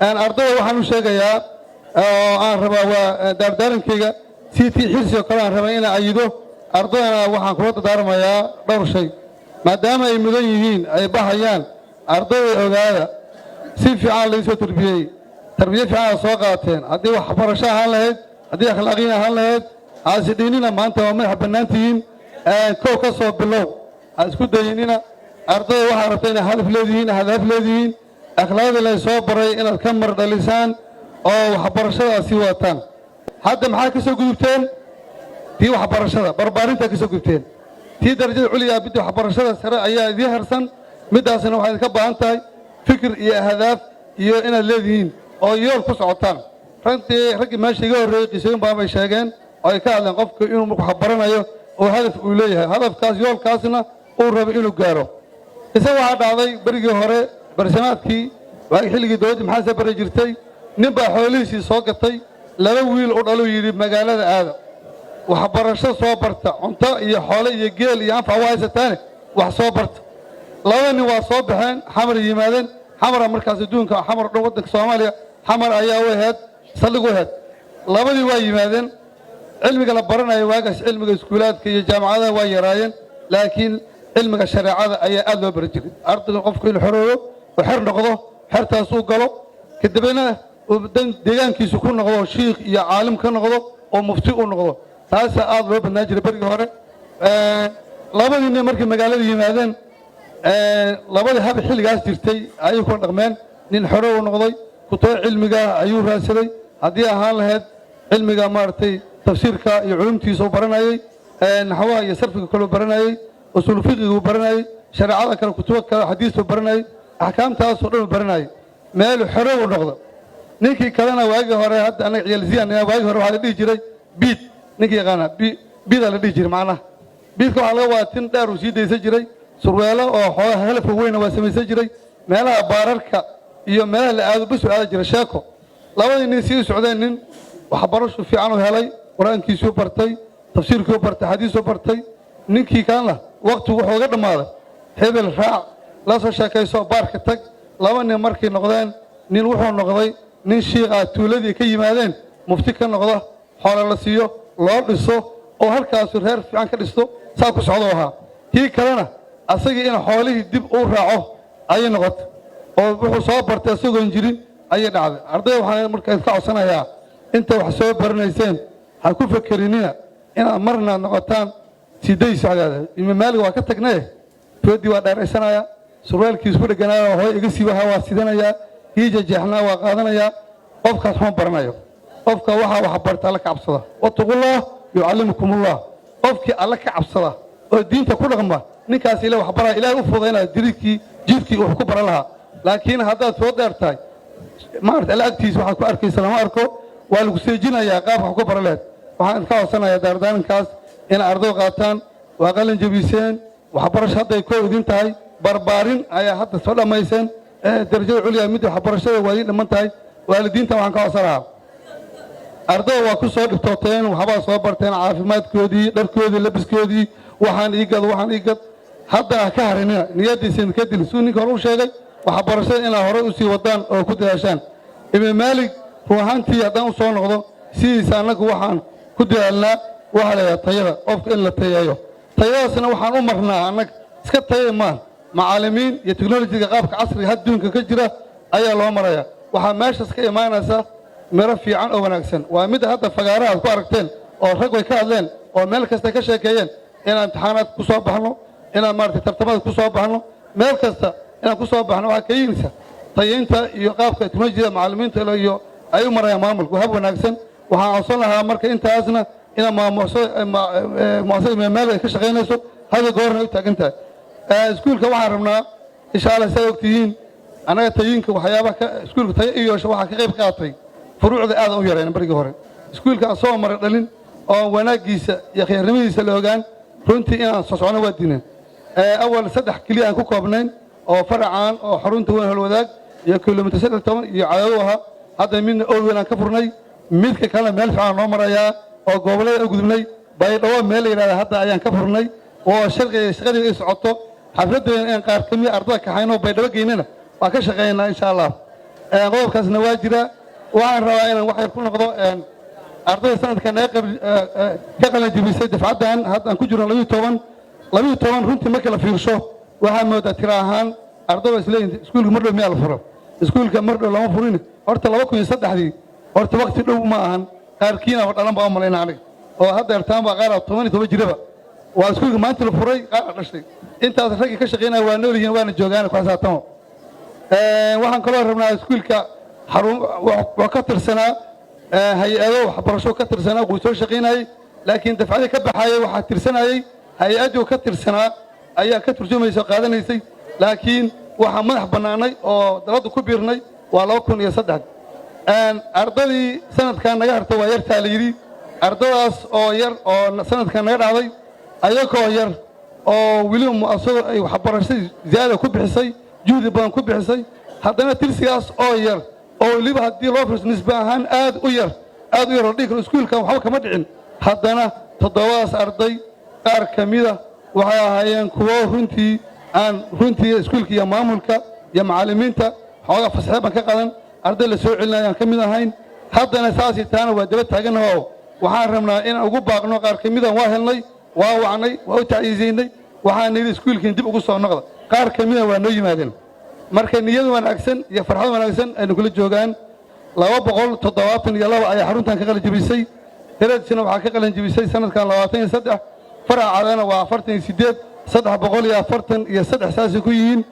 Ardayda waxaan u sheegayaa oo aan rabaa waa daardaarankayga si tii Xirsi oo kale aan rabaa inaan ayido. Ardaydana waxaan kula dardaarmayaa dhowr shay, maadaama ay mudan yihiin, ay baxayaan. Ardayda, ogaada, si fiican laysoo tarbiyey, tarbiye fiican aad soo qaateen, haddii waxbarasho ahaan lahayd, haddii akhlaaqiyin ahaan lahayd. Haasidhiinina, maanta waa madaxa bannaan tihiin. Kow ka soo bilow, ha isku dayinina. Ardayda waxaa rabta inay hadaf leedihiin, hadaf leedihiin, akhlaaqdii lay soo baray inaad ka mar dhalisaan oo waxbarashada aad sii wadataan. Hadda maxaa ka soo gudubteen? Tii waxbarashada barbaarintaa ka soo gudubteen, tii darajada culigaa, midda waxbarashada sare ayaa idiin harsan. Middaasna waxay idinka baahan tahay fikir iyo ahdaaf iyo inaad leedihiin oo yool ku socotaan. Runtii raggii meesha iga horreeyey qisooyin badan bay sheegeen oo ay ka hadleen qofku inuu marku wax baranayo oo hadaf uu leeyahay, hadafkaas, yoolkaasna uu rabo inuu gaaro. Isaga waxaa dhacday berigii hore, barsamaadkii, waagi xilligii dowladda maxaa bari jirtay, nin baa xoolihiisii soo gatay, laba wiil u dhaluu yidhi, "Magaalada aada, waxbarasho soo barta. Cunto iyo xoole iyo geel iyo anfac waa haysataane, wax soo barta." Laba nin waa soo baxeen, Xamar yimaadeen. Xamara markaas adduunka, Xamar o dhan, waddanka Soomaaliya Xamar ayaa u ahayd saldhig u ahayd. Labadii waa yimaadeen. Cilmiga la baranayo waagaas, cilmiga iskuulaadka iyo jaamacadaha waa yaraayeen, laakiin cilmiga shareecada ayaa aad loo bari jiray. Ardayga, qofku inuu xoroobo oo xer noqdo, xertaas uu galo, kadibna uu deegaankiisu ku noqdo, shiikh iyo caalim ka noqdo oo mufti u noqdo, taasaa aad loo badnaan jiray berigii hore. Labadii nin markay magaalada yimaadeen, labadii hab xilligaas jirtay ayay kula dhaqmeen. Nin xoro u noqday, kutubo cilmiga ayuu raadsaday, haddii ahaan lahayd cilmiga maaragtay tafsiirka iyo culumtiisa uu baranayey, naxwaha iyo sarfiga kale uu baranayey, usuul fiqiga uu baranayey, shareecada kale, kutubo kale, xadiista uu baranayey, axkaamtaasoo dhan uu baranayey, meel xoro u noqdo. Ninkii kalena, waagii hore, hadda annaga ciyaalziyan, waagii hore waxaa la dhihi jiray biid. Ninkii yaqaana biidaa la dhihi jiray. Macnaha biidka waxaa laga wadaa tin dheer uu sii daysan jiray, surweelo oo xoogaha helafka weyna waa samaysan jiray, meelaha baararka iyo meelaha la aado bas u aada jiray sheeko. Labadii nin sii socdeen, nin waxbarashu fiican u helay, qur-aankiisuu bartay, tafsiirkiiu bartay, xadiisuu bartay. Ninkii kalena waqtigu wuxuu uga dhammaaday hebel raac, la soo sheekayso, baarka tag. Laba nin markay noqdeen, nin wuxuu noqday nin shiiqaa, tuuladii ka yimaadeen mufti ka noqda, xoolo la siiyo, loo dhiso oo halkaasu reer fiican ka dhisto, saa ku socdo ahaa. Kii kalena asagii in xoolihii dib uu raaco ayay noqotay, oo wuxuu soo bartay isagoon jirin ayay dhacday. Ardayda waxaan marka idinka codsanayaa, inta wax soo baranayseen ha ku fakerinina inaad marna noqotaan sidays. Waxaad Imaam Maalig waa ka tagnaye, foodii waa dheeraysanaya, surwaalkiis ku dheganaaya hooy iga siibaha waa sidanayaa, kii jejeexnaa waa qaadanayaa. Qofkaas xuma baranayo. Qofka waxaa wax barta Alla ka cabsada. واتقوا الله يعلمكم الله. Qofkii Alla ka cabsada oo diinta ku dhaqma, ninkaas ila wax baraya, Ilaahay u fudaynaya diriidkii, jidkii wax ku baran lahaa. Laakiin haddaad soo dheer tahay, maarata, Alla agtiisa waxaad ku arkaysa lama arko, waa lagu seejinayaa qaabka wax ku baran lahayd. Waxaan idinka codsanayaa daardaarankaas in arday qaataan. Waa qalin jebiseen, waxbarasho hadday koo idin tahay, barbaarin ayaa hadda soo dhammayseen, darajada culya midda waxbarashada waa idin dhiman tahay. Waalidiinta waxaan ka codsanahaa, ardayda waa ku soo dhibtooteen, waxbaa soo barteen, caafimaadkoodii, dharkoodii, labiskoodii, waxaan ii gad, waxaan ii gad, hadda ha ka harinina, niyaddiisa idinka dil. Suu ninka hore u sheegay, waxbarashada inaad horey u sii wadaan oo ku dadaashaan. Ibn Maalig run ahaantii haddaan u soo noqdo, sidiisa annagu waxaan ku dadaalnaa waxaa la yidhaha tayada, qofka in la tayeeyo. Tayadaasna waxaan u marnaa annaga iska tayay maaha, macallimiin iyo teknolojiga qaabka casriga adduunka ka jira ayaa loo maraya. Waxaa meeshaas ka imaanaysa miro fiican oo wanaagsan. Waa midda hadda fagaaraha aad ku aragteen oo rag way ka hadleen oo meel kasta ka sheekeeyeen, inaan imtixaanaad ku soo baxno, inaan maaragtay tartamada ku soo baxno, meel kasta inaan ku soo baxno. Waxaa keenaysa tayeynta iyo qaabka teknolojiyada macallimiinta iyo ay u marayaan maamulku hab wanaagsan. Waxaan codsan lahaa marka intaasna inaan muasasada Imaam Maalig ay ka shaqaynayso, hada goorna u taagan tahay iskuulka. Waxaan rabnaa, insha Allah, saa ogtihiin, annaga tayinka waxyaabaha iskuulka tayo iyo waxaa ka qayb qaatay furuucda aad u yareen barigii hore. Iskuulka aan soo mara dhalin oo wanaaggiisa iyo khiyaarnimadiisa la ogaan, runtii inaan soo socno waa diineen. Awal saddex keliya aan ku koobnayn oo faracaan oo xarunta weyn Holwadaag iyo kilomitir 13 iyo Cadaado ahaa. Hadda midna ool weyn aan ka furnay, midka kalena meel fiican noo marayaa oo gobollada u gudubnay. Baydhabo meel la yidhahda hadda ayaan ka furnay oo sharciga shaqadii ay socoto. Xafladdeena inaan qaar ka mida ardada kaxayno, Baydhabo geynana, waan ka shaqeynaa, insha Allah. Qodobkaasna waa jira. Waxaan rabaa inaan wax yar ku noqdo ardayda sanadka naga ka qalanjibisay dafcaddan hadda aan ku jirno, 12. 12 runtii marka la fiirsho, waxaa moodaa tira ahaan ardayda isleeyihin iskuulka mar dhow miyaa la furo? Iskuulka mar dhow lama furin. Horta 2003-dii, horta waqti dhow ma ahan. Qaarkiina ba dhalan baa u malayna aniga oo hadda ertaan baa qaar 10 iyo 10 jiraba. Waa iskuulka maanta la furay, qaar dhashay. Intaas raggii ka shaqaynaya waa nool yihiin, waana joogaan, ku xisaabtamo. Waxaan kaloo rabnaa iskuulka xarun wuxuu ka tirsanaa hay-ado waxbarasho ka tirsanaa, wuu soo shaqaynayey, laakiin dafcadii ka baxayay waxaa tirsanayey hay-addii ka tirsanaa ayaa ka turjumaysa oo qaadanaysay. Laakiin waxaa madax bannaanay oo dalladda ku biirnay waa 2003. Ardadii sanadkan naga harta waa yartaa la yidhi. Ardadaas oo yar oo sanadkan naga dhacday, ayagoo yar oo weliba mu'asasadu ay waxbarashadii ziyaada ku bixisay, juhdi badan ku bixisay, haddana tirsigaas oo yar oo weliba haddii loo fiirso nisbe ahaan aad u yar, aad u yar oo dhihi karo iskuulkan waxba kama dhicin, haddana toddobadaas arday qaar ka mida waxay ahaayeen kuwo runtii aan runtii iskuulka iyo maamulka iyo macallimiinta xoogaa fasaxyo baan ka qadan, arday la soo celinaya aan ka mid ahayn. Haddana saasii taana waa daba taagannaho. Waxaan rabnaa inaan ugu baaqno. Qaar ka midan waa helnay, waa wacnay, waa u tacyiisaynay, waxaan nidhi iskuulkiin dib ugu soo noqda. Qaar ka mida waa noo yimaadeen. Marka niyad wanaagsan iyo farxad wanaagsan aynu kula joogaan. 272 ayaa xaruntan ka qalin jebisay. Hereedsina waxaa ka qalin jebisay sanadkan 23. Faraca Cadana waa 48, 343 saasay ku yihiin.